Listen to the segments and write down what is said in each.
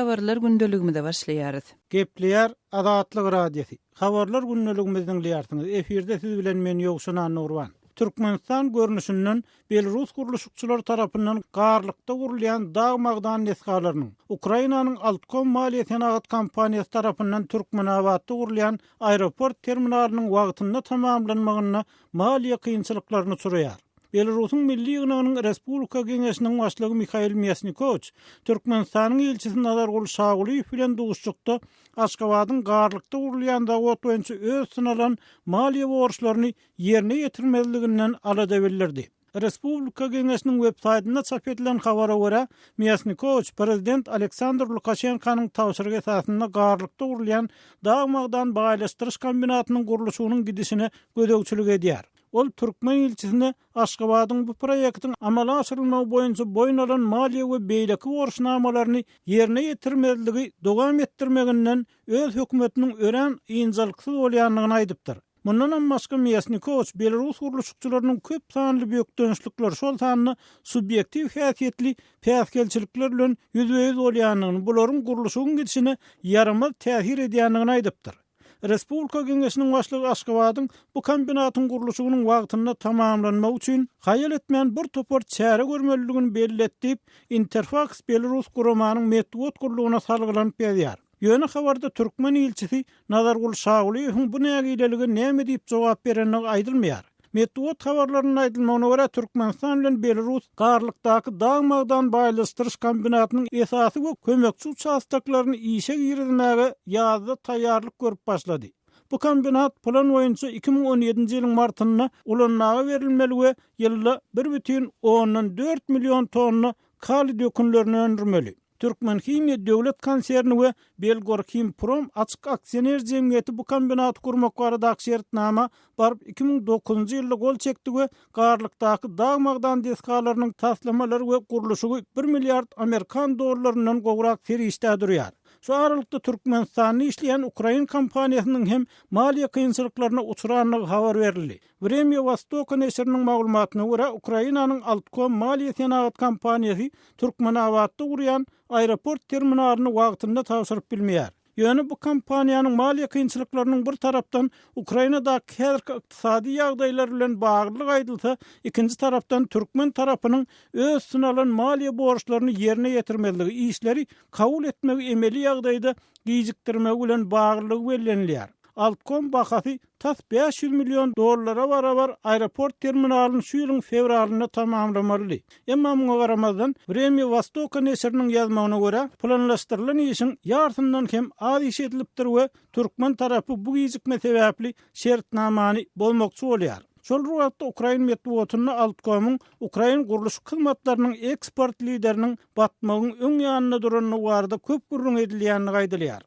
Habarlar gündeligimize başlaýarys. Gepleýär Azatlyk Radiosy. Habarlar gündeligimizi diňleýärsiňiz. Efirde siz bilen men Ýowşan Annagurban. Türkmenistan görnüşinden belorus gurluşykçylary tarapyndan Garlykda gurulýan dag-magdan desgalarynyň, Ukrainanyň Altkom maliýe-senagat kompaniýasy tarapyndan Türkmenabatda gurulýan aeroport terminalynyň wagtynda tamamlanmagynda maliýe kynçylyklaryna uçraýar. Belarusyň Milli ýygnagynyň Respublika Geňeşiniň başlygy Mihail Mýasnikowiç Türkmenistanyň ilçisi Nazarguly Şagulyýew bilen duşuşykda Aşgabadyň Garlykda gurulýan zawod boýunça öz üstüne alan maliýe borçlaryny ýerine ýetirmezliginden alada bildirdi. Respublika Geňeşiniň websaýtynda çap edilen habara görä, Mýasnikowiç prezident Aleksandr Lukaşenkanyň tabşyrygy esasynda Garlykda gurulýan dag-magdan baýlaşdyryş kombinatynyň gurluşygynyň gidişine gözegçilik edýär. Ol türkmen ilçisine Aşgabadyň bu proýektiň amala aşyrylmagy boýunça boýun alan maliýe we beýleki borçnamalaryny ýerine ýetirmezligi dowam etdirmeginden öz hökümetiniň örän ynjalyksyz bolýandygyny aýdypdyr. Mundanam başga Mýasnikowiç belarus gurluşykçylarynyň köp sanly bökdençlikler, şol sanda subýektiw häsiýetli päsgelçilikler bilen ýüzbe-ýüz bolýandygyny, bularyň gurluşygyň gidişine ýaramaz täsir edýändigini aýdypdyr. Respublika Geňeşiniň başlygy Aşgabadyň bu kombinatyň gurluşygynyň wagtynda tamamlanmagy üçin haýal etmän bir topar çäre görmelidigini belledi diýip, Interfaks belarus guramanyň metbugat gullugyna salgylanyp ýazýar. Ýöne habarda türkmen ilçisi Nazarguly Şagulyýewiň bu nägilelige näme diýip jogap berendigi aýdylmaýar. Metbugat habarlarynda aýdylmagyna görä, Türkmenistan bilen Belarus Garlykdaky dag-magdan baýlaşdyryş kombinatynyň esasy we kömekçi uçastoklaryny işe girizmäge ýazda taýýarlyk görüp başlady. Bu kombinat plan boýunça 2017-nji ýylyň martynda ulanmaga berilmeli we ýylda 1,4 million tonna kaliý dökünlerini öndürmeli. Türkmenhimiýa döwlet konserni we Belgorhimprom açyk aksioner jemgyýeti bu kombinaty gurmak baradaky şertnama baryp 2009-njy ýylda gol çekdi we Garlykdaky dag-magdan desgalarynyň taslamalary we gurluşygy bir milliard amerikan dollaryndan gowrak serişdä durýar. Şu aralykda Türkmenistanda işleýän ukrain kompaniýasynyň hem maliýe kynçylyklaryna uçrandygy habar berildi. Wremýa Wostoka neşiriniň maglumatyna görä, Ukrainanyň Altkom maliýe-senagat kompaniýasy Türkmenabatda gurýan aeroport terminalyny wagtynda tabşyryp bilmeýär. Ýöne bu kompaniýanyň maliýe kynçylyklarynyň bir tarapdan Ukrainadaky häzirki ykdysady ýagdaýlar bilen baglydygy aýdylsa, ikinji tarapdan türkmen tarapynyň öz üstüne alan maliýe borçlaryny ýerine ýetirmezligi, işleri kabul etmegi emeli ýagdaýda gijikdirmegi bilen baglydygy bellenilýär. Altkom bahasy tas 500 million dollara barabar aeroport terminalyny şu ýylyň fewralynda tamamlamalydy. Emma muňa garamazdan, Wremýa Wostoka neşiriniň ýazmagyna görä, planlaşdyrylan işiň ýarsyndan hem az iş edilipdir we türkmen tarapy bu gijikme sebäpli şertnamany bozmakçy bolýar. Şol bir wagtda ukrain metbugatynda Altkomyň ukrain gurluşyk hyzmatlarynyň eksport lideriniň batmagyň öň ýanynda durandygy barada köp gürrüň edilýändigi aýdylýar.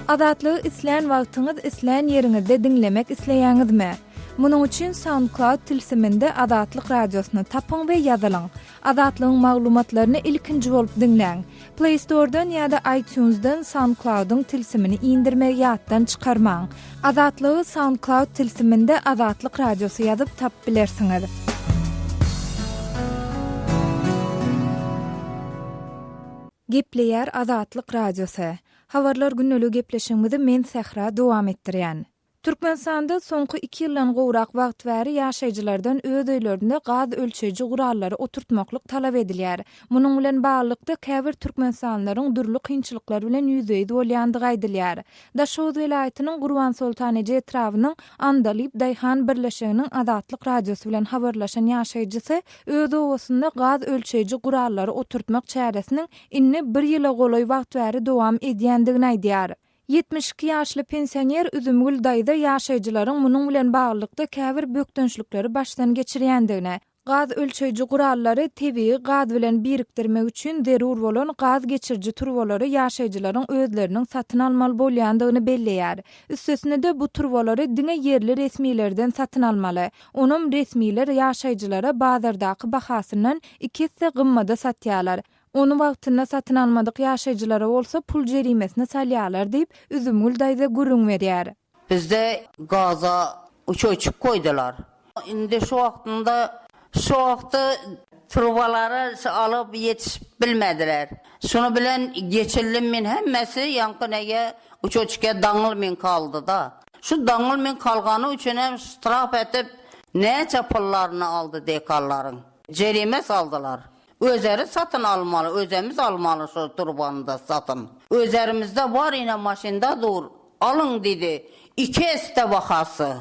Azatlygy islän wagtyňyz, islän ýeriňizde diňlemek isleýäňizmi? Munuň üçin SoundCloud tilsiminde Azatlyk Radiosyny tapyň we ýazylyň. Azatlygyň maglumatlaryny ilkinji bolup diňläň. Play Store-dan ýa-da iTunes-dan SoundCloud-yň tilsimini indirmegi ýatdan çykarmaň. Azatlygy SoundCloud tilsiminde Azatlyk Radiosy ýazyp tapyp bilersiňiz. Gepleýär Azatlyk Radiosy. Habarlar gündeligi gepleşigimizi men Sähra dowam etdirýän. Türkmenistanda soňky iki ýyldan gowrak wagt bäri ýaşaýjylardan öz öýlerinde gaz ölçeýji gurallary oturtmaklyk talap edilýär. Munuň bilen baglylykda, käbir türkmenistanlylaryň dürli kynçylyklar bilen ýüzbe-ýüz bolýandygy aýdylýar. Daşoguz welaýatynyň Gurbansoltan eje etrabynyň Andalyp daýhan birleşiginiň Azatlyk Radiosy bilen habarlaşan ýaşaýjysy öz obasynda gaz ölçeýji gurallary oturtmak çäresiniň indi bir ýyla golaý wagt bäri dowam edýändigini aýdýar. 72 ýaşly pensioner Üzümgül daýza ýaşaýjylaryň munuň bilen baglylykda käbir bökdençlikleri başdan geçirýändigini, gaz ölçeýji gurallary tebigy gaz bilen birikdirmek üçin zerur bolan gaz geçiriji turbalary ýaşaýjylaryň özleriniň satyn almaly bolýandygyny belleýär. Üstesine-de, bu turbalary diňe ýerli resmilerden satyn almaly. Onam resmiler ýaşaýjylara bazardaky bahasyndan iki esse gymmada satýarlar. Ony wagtynda satyn almadyk ýaşaýjylara bolsa pul jerimesini salýarlar diýip, Üzümgül daýza gürrüň berýär. Bizde gaza uçoçik goýdular. Indi şu wagtynda şu wagtda. Turbalary alyp ýetişip bilmediler. Şuny bilen geçildim men hemmesi ýaňky nege uçoçke daňyl men kaldy-da. Şu daňyl men kalgany üçin hem ştraf etip näçe pullaryny aldy dekallaryň. Jerime saldylar. Özeri satyn almaly, özemiz almaly şu turbany-da satyn. Özerimizde bar ine maşynda dur, alyň diýdi. Iki esse bahasy.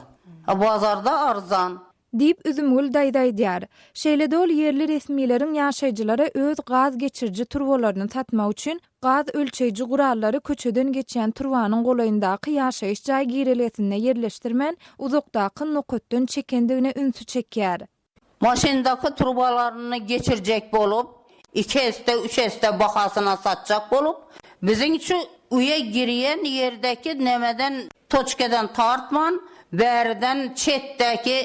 Bazarda arzan. Diýip, Üzümgül daýza aýdýar. Şeýle-de ol ýerli resmileriň ýaşaýjylara öz gaz geçiriji turbalaryny satmak üçin gaz ölçeýji gurallary köçeden geçýän turbanyň golaýyndaky ýaşaýyş jaý girelgesinde ýerleşdirmän, uzakdaky nokatdan çekendigine ünsi çekýär. Maşyndaky trubalaryny geçirjek bolup, iki esse, üç esse bahasyna satjak bolup, biziň şu öýe girýän ýerdäki nemeden, toçkadan tartman, bäriden çetdäki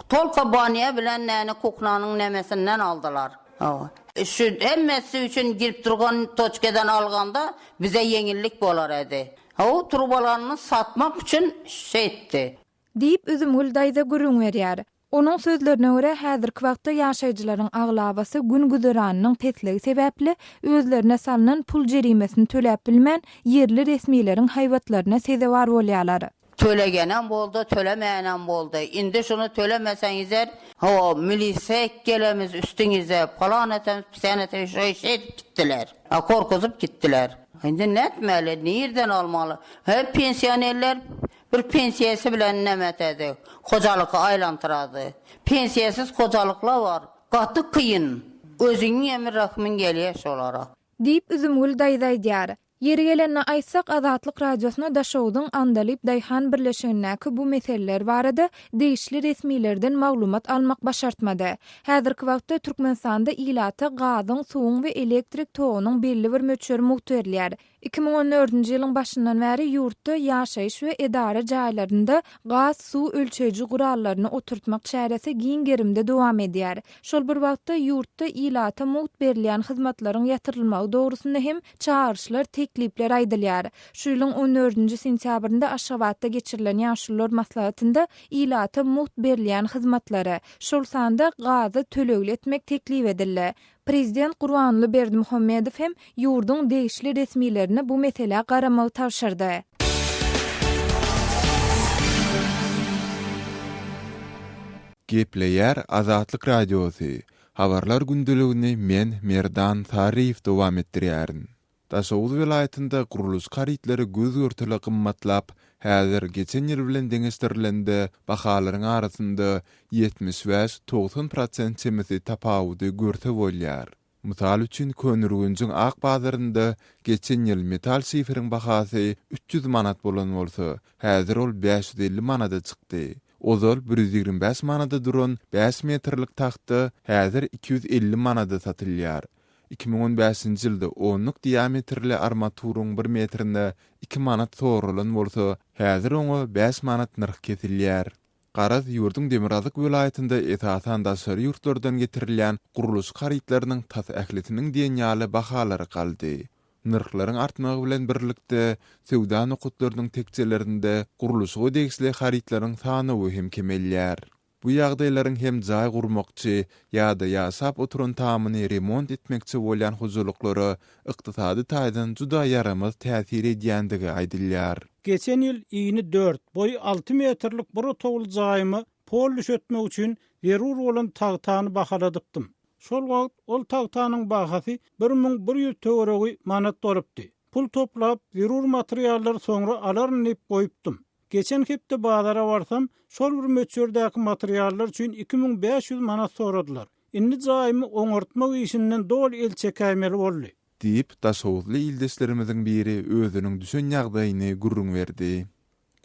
tolko banýa bilen näni kuhnanyň nemesinden aldylar. Hawa. Şu hemmesi üçin girip durgan toçkadan alganda bize ýeňillik bolar edi. Hawa, trubalaryny satmak üçin şeýtdi. Diýip, Üzümgül daýza gürrüň berýär. Onuň sözlerine görä, häzirki wagtda ýaşaýjylaryň aglabasy gün-güzeranynyň pesligi sebäpli, özlerine salnan pul jerimesini töläp bilmän, ýerli resmileriň haýbatlaryna sezewar bolýarlar. Tölegenem boldy, tölemänem boldy. Indi şuny tölemeseňizler, hawa, milise gelemiz üstüňize, palan etemiz, pisän etemiz, şeý şeýdip gitdiler. Gorkuzyp gitdiler. Indi nätmeli, nirden almaly? He, pensionerler Bir pensiýasy bilen näme etedi? Hojalyky aýlantyrady. Pensiýasyz hojalykla bar. Gaty kyn. Özüňem rehmiň gelýär şolara. Diýip, Üzümgül daýza aýdýar. Ýeri gelende aýtsak, Azatlyk Radiosyna Daşogzuň Andalyp daýhan birleşigindäki bu meseleler barada degişli resmilerden maglumat almak başartmady. Häzirki wagtda Türkmenistanda ilata gazyň, suwuň we elektrik togunyň belli bir möçberi mugt berilýär. 2014-nji ýylyň başyndan bäri ýurtda ýaşaýyş we edara jaýlarynda gaz, suw ölçeýji gurallaryny oturtmak çäresi giň gerimde dowam edýär. Şol bir wagtda, ýurtda ilata mugt berilýän hyzmatlaryň ýatyrylmagy dogrusynda hem çagyryşlar, teklipler aýdylýar. Şu ýylyň on dördünji sentýabrynda Aşgabatda geçirilen Ýaşulular maslahatynda ilata mugt berilýän hyzmatlary, şol sanda gazy tölegli etmek teklip edildi. Prezident Gurbanguly Berdimuhamedow hem ýurduň degişli resmilerine bu meselä garamagy tabşyrdy. Gepleýär Azatlyk Radiosy, Habarlar gündeligini men, Merdan Saryýew dowam etdirýärin. Daşoguz welaýatynda gurluşyk harytlary göz-görtele gymmatlap, häzir geçen ýyl bilen deňeşdirilende bahalaryň arasynda 75, 90 prosent çemesi tapawudy görse bolýar. Mysal üçin, Köneürgenjiň ak bazarynda geçen ýyl metal şiferiň bahasy 300 manat bolan bolsa, häzir ol 550 manada çykdy. Ozal 125 manada duran bäş metrlik tagta häzir 250 manada satylýar. 2015-nji ýylda onluk diametrli armaturyň bir metrine iki manat soralan bolsa, häzir oňa bäş manat nyrh kesilýär. Garaz, ýurduň demirgazyk welaýatynda esasan daşary ýurtlardan getirilýän gurluşyk harytlarynyň tas ählisiniň diýen ýaly bahalary galdy. Nyrhlaryň artmagy bilen birlikde, söwda nokatlarynyň tekjelerinde gurluşyga degişli harytlaryň sanawy hem kemelýär. Bu ýagdaýlaryň hem jaý gurmakçy ýa-da ýaşap oturan tamyny remont etmekçi bolýan hojalyklara ykdysady taýdan juda ýaramaz täsir edýändigi aýdylýar. Geçen ýyl ini dört, boýy alty metrlik bir otagly jaýyma pol düşetmek üçin zerur bolan tagtany bahaladypdym. Şol wagt ol tagtanyň bahasy 1100 töweregi manat bolupdy. Pul toplap, zerur materiallary soňra alaryn diýip goýupdym. Geçen hepde bazara barsam, şol bir möçberdäki materiallar üçin 2500 manat soradylar. Indi jaýymy oňartmak işinden doly el çekäýmeli boldy. Diýip, daşoguzly ildeşlerimiziň biri özüniň düşen ýagdaýyny gürrüň berdi.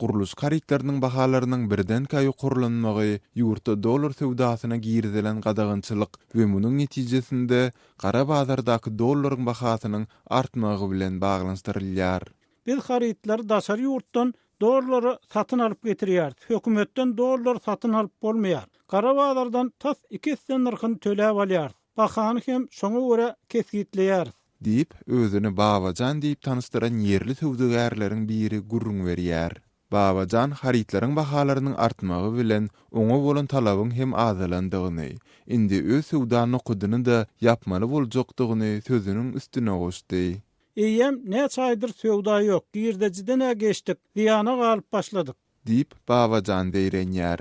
Gurluşyk harytlarynyň bahalarynyň birdenkä ýokarlanmagy ýurtda dollar söwdasyna girizilen gadagançylyk we munuň netijesinde gara bazardaky dollaryň bahasynyň artmagy bilen baglanyşdyrylýar. Biz harytlary daşary ýurtdan dollara satyn alyp getirýäris. Hökümetden dollar satyn alyp bolmaýar. Gara bazardan tas iki esse nyrhyny töläp alýarys. Bahany hem şoňa görä kesgitleýäris. Diýip, özüni Babajan diýip tanyşdyran ýerli söwdagärleriň biri gürrüň berýär. Babajan harytlaryň bahalarynyň artmagy bilen oňa bolan talabyň hem azalandygyny, indi öz söwda nokadyny-da ýapmaly boljakdygyny sözüniň üstüne goşdy. Eýýäm näçe aýdyr söwda ýok, girdejiden-ä geçdik, zyýana galyp başladyk. Diýip, Babajan zeýrenýär.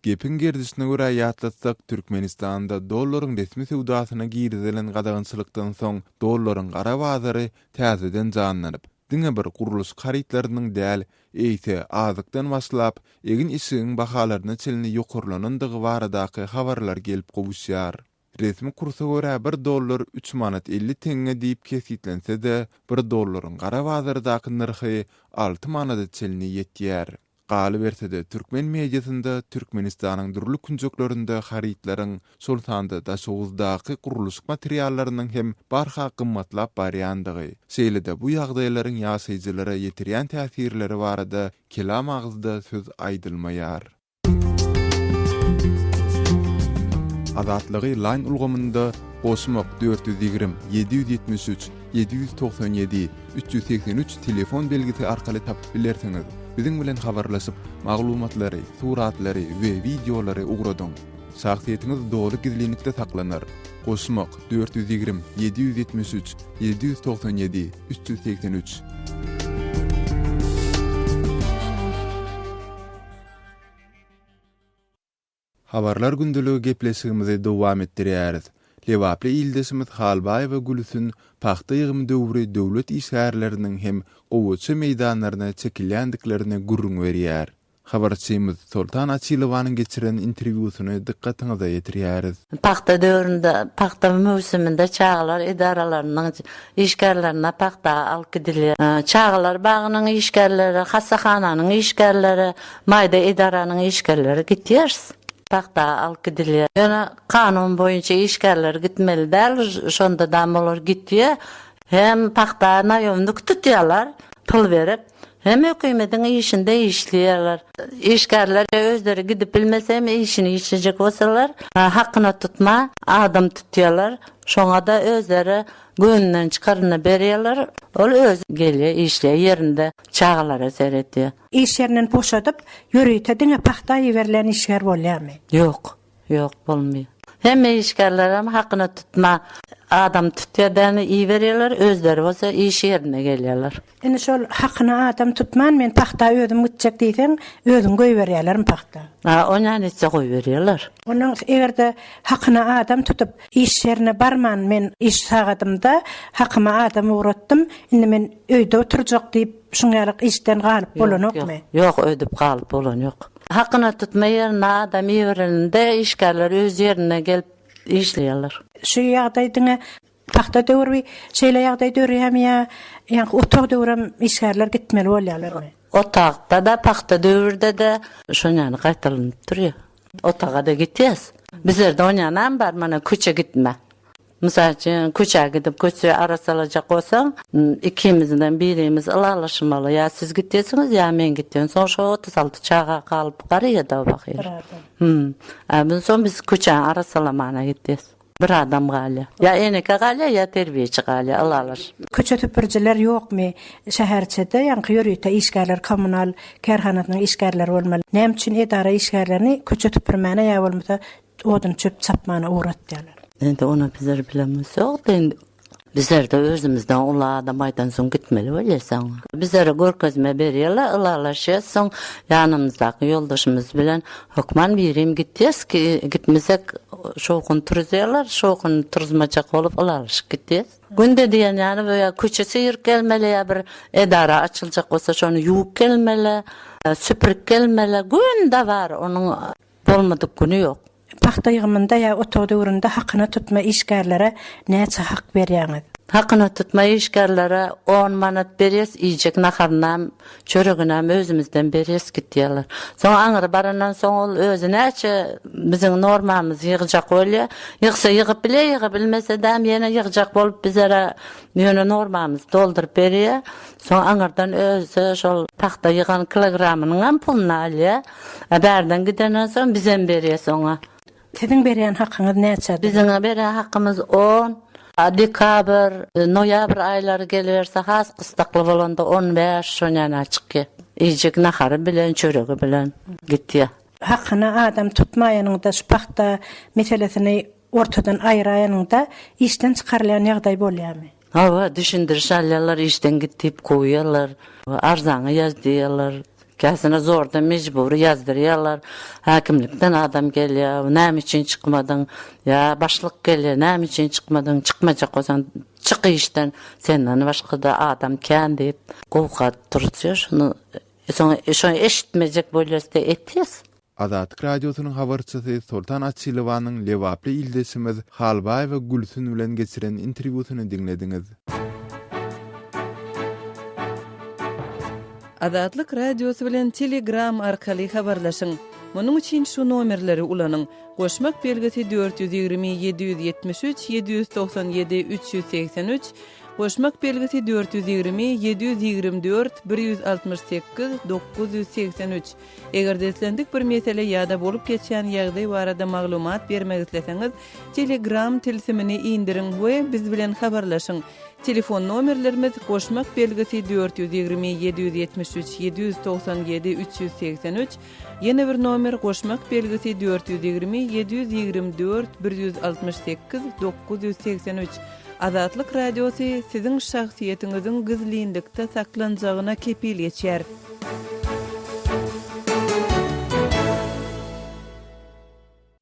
Gepiň gerdişine görä ýatlatsak, Türkmenistanda dollaryň resmi söwdasyna girizilen gadagançylykdan soň dollaryň gara bazary täzeden janlanyp, diňe bir gurluşyk harytlarynyň däl, eýse, azykdan başlap, egin-eşigiň bahalaryna çenli ýokarlanandygy baradaky habarlar gelip gowuşýar. Resmi kursa görä bir dollar üç manat 50 teňňe diýip kesgitlense-de, bir dollaryň gara bazardaky nyrhy alty manada çenli ýetýär. Galyberse-de, türkmen mediasynda Türkmenistanyň dürli künjeklerinde harytlaryň, şol sanda Daşoguzdaky gurluşyk materiallarynyň hem barha gymmatlap barýandygy, şeýle-de bu ýagdaýlaryň ýaşaýjylara ýetirýän täsirleri barada kelam agyzda söz aýdylmaýar. Azatlygy Line ulgamynda goşmak 420 773 797 383 telefon belgisi arkaly tapyp bilersiňiz. Biziň bilen habarlaşyp, maglumatlary, suratlary we wideolary ugradyň. Şahsyýetiňiz doly gizlinlikde saklanar. Goşmak 420 773 797 383. Habarlar gündeligi gepleşigimizi dowam etdirýäris. Lebaply ildeşimiz Halbaýewa Gülsün pagta ýygymy döwri döwlet işgärleriniň hem gowaça meýdanlaryna çekilýändiklerini gürrüň berýär. Habarçymyz Soltan Açylowanyň geçiren interwýusyny dykgatyňyza ýetirýäris. Pagta döwründe, pagta möwsüminde çagalar edaralarynyň işgärlerine pagta alyp gidilýär. Çagalar bagynyň işgärleri, hassahananyň işgärleri, maýda edaranyň işgärleri gitýäris. Pagta alyp gidilýär. Ýöne kanun boýunça işgärler gitmeli däl, şondadam olar gitýär. Hem pagta naýomnik tutýarlar, pul berip. Hem hökümetiň işinde işleýärler. Işgärler özleri gidip bilmese hem işini işlejek bolsalar, hakyna tutma adam tutýarlar. Şoňa-da özleri göwnünden çykaryny berýärler. Ol özi gelýär, işleýär, ýerinde çagalara seredýär. Iş ýerinden boşadyp, ýörite diňe pagta iberilen işgär bolýarmy? Ýok. Ýok, bolmaýar. Hemme işgärlerem hakyna tutma adam tutýar dämi iberýärler, özleri bolsa iş ýerine gelýärler. Indi şol hakyna adam tutman men pagta özüm gitjek diýseň, özüňi goýberýärlermi pagta? A, onýan etse goýberýärler. Ondan eger-de hakyna adam tutup, iş ýerine barman men iş sagadymda hakyma adam ugratdym, indi men öýde oturjak diýip, şuň ýaly işden galyp bolanokmy? Ýok, ýok, öýdüp galyp bolany ýok. Hakyna tutma ýerine adam iberilende işgärler öz ýerine gelip işleýärler. Şu ýagdaý diňe pagta döwri şeýle ýagdaý dörýärmi ýa ýaňky otag döwrem işgärler gitmeli bolýarlarmy? Otagda-da, pagta döwürde-de şonýany gaýtalanyp durýar. Otaga-da gitýäs. Bizlerde onýanam bar, mana köçe gitme. Mysal üçin, köçä gidip, köçe arassalajak bolsaň, ikimizden birimiz ylalaşmaly, ýa siz gitýärsiňiz, ýa men gitýän. Soň şo 36 çaga galyp garýa-da bakyr. Bir adam. Hüm. A soň biz köçäni arassalamana gitýäs. Bir adam galýar. Ýa eneke galýar, ýa terbiýeçi galýar, ylalaşyp. Köçe süpürijiler ýokmy şäherçede, ýaňky ýörite işgärler, kommunal kärhanasynyň işgärleri bolmaly. Näme üçin edara işgärlerini köçe süpürmäne ýa bolmasa Odun çöp çapmana ugratýarlar. Indi ony bizler bilemizok-da indi. Bizlerde özümizden uly adam aýdansoň gitmeli bolýas oňa. Bizlere görkezme berýärler, ylalaşýas soň ýanymyzdaky ýoldaşymyz bilen hökman birim gitýäs, gitmesek şowhun turuzýarlar, şowhun turuzmajak bolup ylalaşyp gitýäs. Günde diýen ýaly bu ýa köçe syryp gelmeli ýa bir edara açyljak bolsa şony ýuwup gelmeli, süpürip gelmeli, günde bar onuň Bolmadyk güni ýok. Pagta ýygymynda ýa otag döwründe hakyna tutma işgärlere näçe hak berýäňiz? Hakyna tutma işgärlere on manat berýäs, iýjek naharynam, çöreginem özümizden berýäs gitýärler. Soň aňry barandan soň ol özi näçe biziň normamyzy ýygjak bolýar. Ýygsa ýygyp bilýär, ýyga bilmesedem ýene ýygjak bolup bizere ýöne normamyzy dolduryp berýär. Soň aňyrdan özi şol pagta ýygan kilogramynyňam puluny alýar. A bärden gidenden soň bizem berýäs oňa. Siziň berýän hakyňyz näçedir? Biziň berýän hakymyz on. A dekabr, noýabr aýlary geliberse has gysdakly bolanda on bäş şonýana çykýar. Iýjek nahary bilen, çöregi bilen gitýär. Hakyna adam tutmaýanyňda, şu pagta meselesini ortadan aýyraýanyňda işden çykarylýan ýagdaý bolýarmy? Hawa, düşündiriş alýarlar, işden git diýip kowýarlar. Arzaňy ýaz diýýärler. Käsine zordan mejbury ýazdyrýarlar. Häkimlikden adam gelýär, näme üçin çykmadyň? Ýa başlyk gelýär, näme üçin çykmadyň? Çykmajak bolsaň, çyk işden, senden başga-da adam kän diýip, gowga turuzýar. Şony soň şony eşitmejek bolýas-da etýäs. Azatlyk Radiosynyň habarçysy Soltan Açylowanyň lebaply ildeşimiz Halbaýewa Gülsün bilen geçiren interwýusyny diňlediňiz. Azatlyk Radiosy bilen Telegram arkaly habarlaşyň! Munuň üçin şu nomerleri ulanyň, goşmak belgisi 420 773 797 383, goşmak belgisi 420 724 168 983. Eger-de islendik bir mesele ýa-da bolup geçýän ýagdaý barada maglumat bermek isleseňiz, Telegram tilsimini indiriň we biz bilen habarlaşyň. Telefon nomerlerimiz, goşmak belgisi 420 773 797 383, ýene bir nomer goşmak belgisi 420 724 168 983. Azatlyk Radiosy siziň şahsyýetiňiziň gizlinlikde saklanjagyna kepil geçýär.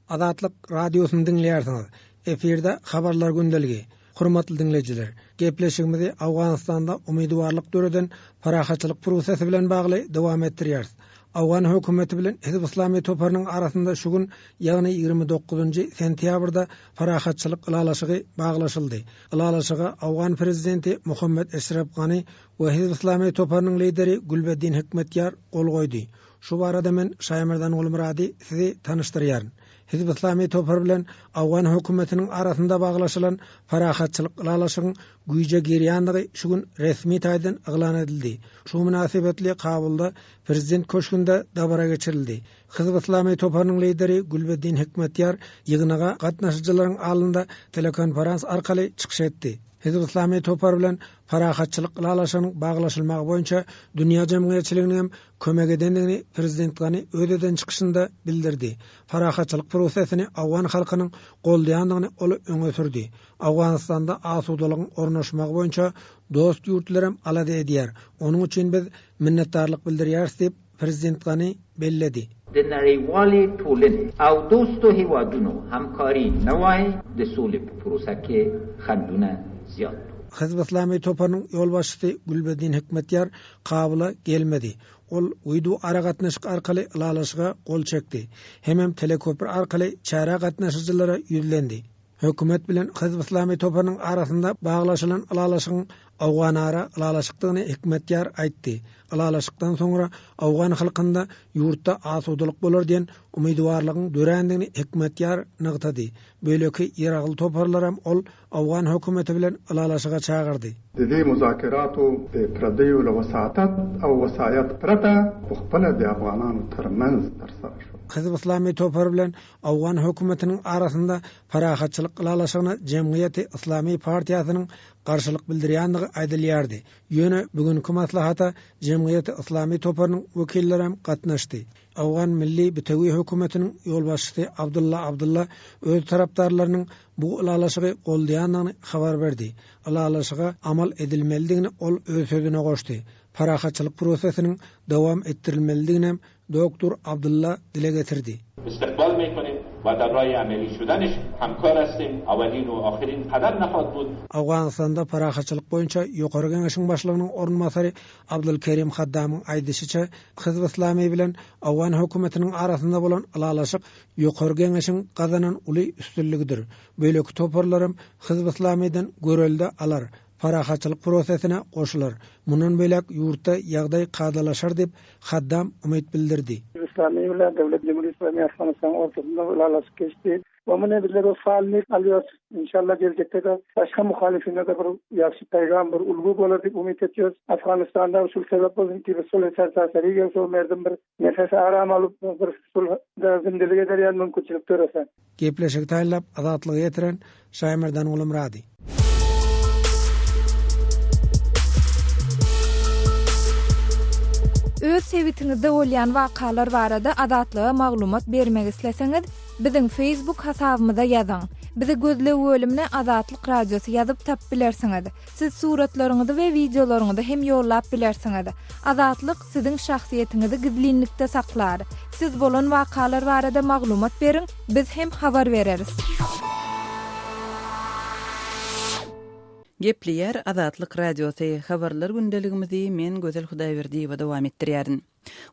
Azatlyk Radiosyny diňleýärsiňiz. Efirde Habarlar gündeligi. Hormatly diňleýjiler, gepleşigimizi Owganystanda umydywarlyk döreden parahatçylyk prosesi bilen bagly dowam etdirýäris. Owgan hökümeti bilen Hizb Yslamy toparynyň arasynda şu gün, ýagny 29-njy sentýabrda parahatçylyk ylalaşygy baglaşyldy. Ylalaşyga owgan prezidenti Muhammet Eşref Gani we Hizb Yslamy toparynyň lideri Gülbeddin Hikmetýar gol goýdy. Şu barada men Şaýmerdan Gulmyrady sizi tanyşdyrýaryn. Hizb Yslamy topary bilen owgan hökümetiniň arasynda baglaşylan parahatçylyk ylalaşygyň güýje girýändigi şu gün resmi taýdan yglan edildi. Şu mynasybetli Kabulda Prezident köşgünde dabara geçirildi. Hizb Yslamy toparynyň lideri Gülbeddin Hikmetýar ýygnaga gatnaşyjylaryň alnynda telekonferans arkaly çykyş etdi. Hizb Yslamy topary bilen parahatçylyk ylalaşygynyň baglaşylmagy boýunça dünýä jemgyýetçiliginiň hem kömek edendigini prezident Gani öz eden çykyşynda bildirdi. Parahatçylyk prosesini owgan halkynyň goldaýandygyny ol öňe sürdi. Owganystanda asudalygyň ornaşmagy boýunça dost ýurtlaram alada edýär. Onuň üçin biz minnetdarlyk bildirýäris diýip, prezident Gani belledi. د نړیوالې ټولنې او دوستو هېوادونو همکاري نه وای، د سولې په پروسه کې خنډونه زیات وو. Hizb Yslamy toparynyň ýolbaşçysy Gülbeddin Hikmetýar Kabula gelmedi. Ol wideo aragatnaşyk arkaly ylalaşyga gol çekdi. Hemem teleköpri arkaly çärä gatnaşyjylara ýüzlendi. Hökümet bilen Hizb Yslamy toparynyň arasynda baglaşylan ylalaşygyň owganara ylalaşykdygyny Hikmetýar aýtdy. Ylalaşykdan soňra owgan halkynda ýurtda asudalyk bolar diýen umydybarlygyň dörändigini Hikmetýar nygtady. Beýleki ýaragly toparlaram ol owgan hökümeti bilen ylalaşyga çagyrdy. د دې مذاکراتو د پردیو له وساطت او وصایت پرته په خپله د افغانانو تر منځ ترسره شول. Hizb Yslamy topary bilen Owgan hökümetiniň arasynda parahatçylyk ylalaşygyna Jemgyýeti Yslamy partiýasynyň garşylyk bildirýändigi aýdylýardy. Ýöne bu günki maslahata Jemgyýeti Yslamy toparynyň wekillerem gatnaşdy. Owgan Milli bitewi hökümetiniň ýolbaşçysy Abdylla Abdylla öz tarapdarlarynyň bu ylalaşygy goldaýandygyny habar berdi. Ylalaşyga amal edilmelidigini ol öz sözüne goşdy. Parahatçylyk prosesiniň dowam etdirilmelidiginem Doktor Abdylla dile getirdi. Istikbal mekonim we dar rahi ameli şudenş hemkar hestim, awelin we ahirin kadam nahad bud. Owganystanda parahatçylyk boýunça Ýokary Geňeşiň başlygynyň orunbasary Abdulkerim Haddamyň aýdyşyça, Hizb Yslamy bilen owgan hökümetiniň arasynda bolan ylalaşyk Ýokary Geňeşiň gazanan uly üstünligidir. Beýleki toparlaram Hizb Yslamydan görelde alar. parahatçylyk prosesine goşular. Mundan beýläk ýurtda ýagdaý kadalaşar diýip, Haddam umyt bildirdi. Yslamy bilen Döwlet Cumhur Yslamy Afganystanyň ortasynda ylalaşyk geçdi. We muny bizler o falny alýarys. Inşallah geljekde-de başga muhalifine-de bir ýagşy peýgam, bir ulgy bolar diýip umyt etýäris. Afganystanda şul sebäp bolsun ki bir sulh sertaseri gelse o merdum bir nefes aram alyp bir sulhda zindilik eder ýaly mümkinçilik dörese. Gepleşigi taýynlap Azatlyga ýetiren Şaýmerdan Gulumyrady. Öz sebitiňizde bolýan wakalar barada Azatlyga maglumat bermek isleseňiz, biziň Facebook hasabymyza ýazyň. Bizi gözleg bölümine Azatlyk Radiosy ýazyp tapyp bilersiňiz. Siz suratlaryňyzy we wideolaryňyzy hem ýollap bilersiňiz. Azatlyk siziň şahsyýetiňizi gizlinlikde saklar. Siz bolan wakalar barada maglumat beriň, biz hem habar bereris. Gepleýär Azatlyk Radiosy, Habarlar gündeligimizi men Gözel Hudaýberdiýewa dowam etdirýärin.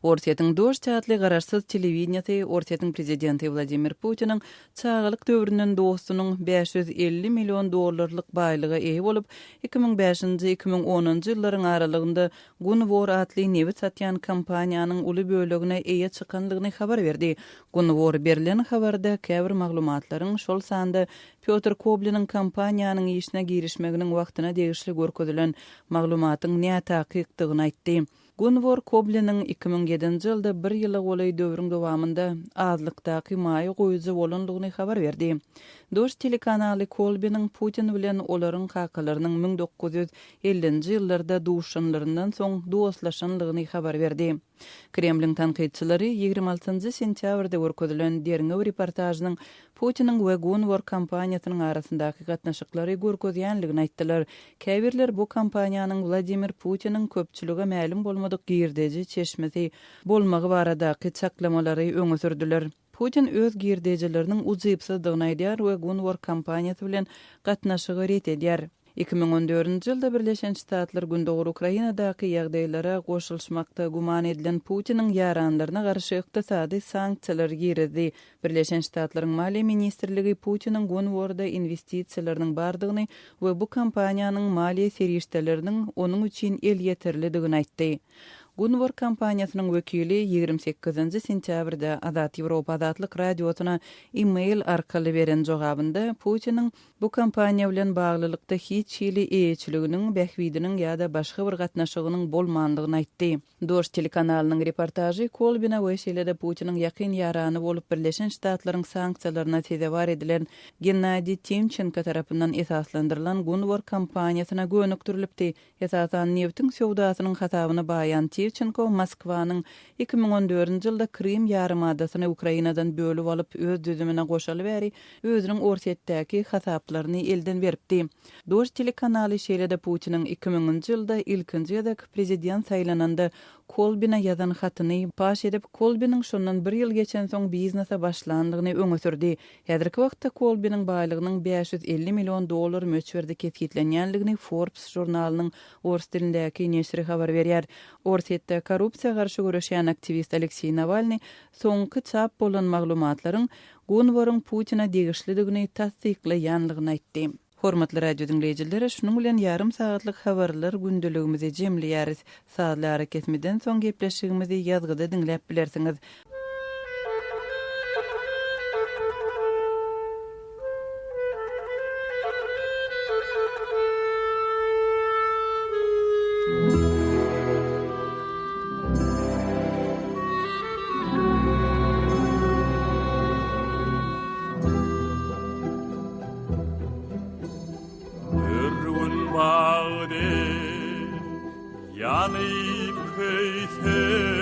Orsýetiň Dožd atly garaşsyz telewideniýesi Orsýetiň prezidenti Wladimir Putiniň çagalyk döwründen dostunyň 550 million dollarlyk baýlyga eýe bolup, 2005-nji, 2010-njy ýyllaryň aralygynda Gunvor atly nebit satýan kompaniýanyň uly bölegine eýe çykanlygyny habar berdi. Gunvor berlen habarda käbir maglumatlaryň, şol sanda Pýotr Kobliniň kompaniýanyň işine girişmeginiň wagtyna degişli görkezilen maglumatyň nätakykdygyny aýtdy. Gunwor Kobliniň 2007-nji ýylda bir ýyla golaý döwrüň dowamynda azlykdaky maýa goýujy bolandygyny habar berdi. Dožd telekanaly Kolbiniň Putin bilen olaryň kakalarynyň 1950-nji ýyllarda duşanlaryndan soň dostlaşanlygyny habar berdi. Kremliň tankytçylary 26-njy sentýabrda görkezilen derňew reportažynyň Putiniň we Gunvor kompaniýasynyň arasyndaky gatnaşyklary görkezýänligini aýtdylar. Käbirler bu kompaniýanyň Wladimir Putiniň köpçülige mälim bolmadyk girdeji çeşmesi bolmagy baradaky çaklamalary öňe sürdüler. Putin öz girdejileriniň ujypsyzdygyny aýdýar we Gunvor kompaniýasy bilen gatnaşygy ret edýär. 2014-nji ýylda Birleşen Ştatlar Gündogar Ukrainadaky ýagdaýlara goşulyşmakda güman edilen Putiniň ýaranlaryna garşy ykdysady sanksiýalary girizdi. Birleşen Ştatlaryň Maliýe ministrligi Putiniň Gunworda inwestisiýalarynyň bardygyny we bu kompaniýanyň maliýe serişdeleriniň onuň üçin elýeterlidigini aýtdy. Gunvor kompaniýasynyň wekili 28-nji sentýabrda Azat Ýewropa Azatlyk Radiosyna e-mail arkaly beren jogabynda Putiniň bu kompaniýa bilen baglylykda hiç hili eýeçiliginiň, bähbidiniň ýa-da başga bir gatnaşygynyň bolmandygyny aýtdy. Dožd telekanalynyň reportažy Kolbina we şeýle-de Putiniň ýakyn ýarany bolup Birleşen Ştatlaryň sanksiýalaryna sezewar edilen Gennadiý Timçenko tarapyndan esaslandyrylan Gunvor kompaniýasyna gönükdirilipdi. Esasan nebtiň söwdasynyň hasabyna baýan Timçenko Moskwanyň 2014-nji ýylda Krym ýarymadasyny Ukrainadan bölüp alyp öz düzümine goşaly bäri özüniň Orsýetdäki hasaplaryny elden beripdi. Dožd telekanaly şeýle-de Putiniň 2000-nji ýylda ilkinji gezek prezident saýlananda Kolbine ýazan hatyny paş edip, Kolbiniň şondan bir ýyl geçensoň biznese başlandygyny öňe sürdi. Häzirki wagtda Kolbiniň baýlygynyň 550 million dollar möçberde kesgitlenýändigini Forbes žurnalynyň ors dilindäki neşiri habar berýär. Orsýetde korrupsiýa garşy göreşýän aktiwist Alekseý Nawalnyý soňky çap bolan maglumatlaryň Gunworyň Putine degişlidigini tassyklaýanlygyny aýtdy. Hormatly radio diňleýjiler, şunuň bilen ýarym sagatlyk habarlar gündeligimizi jemleýäris. Sazly arakesmeden soň gepleşigimizi ýazgyda diňläp bilersiňiz. Bir gün bagdy ýanyp köýse.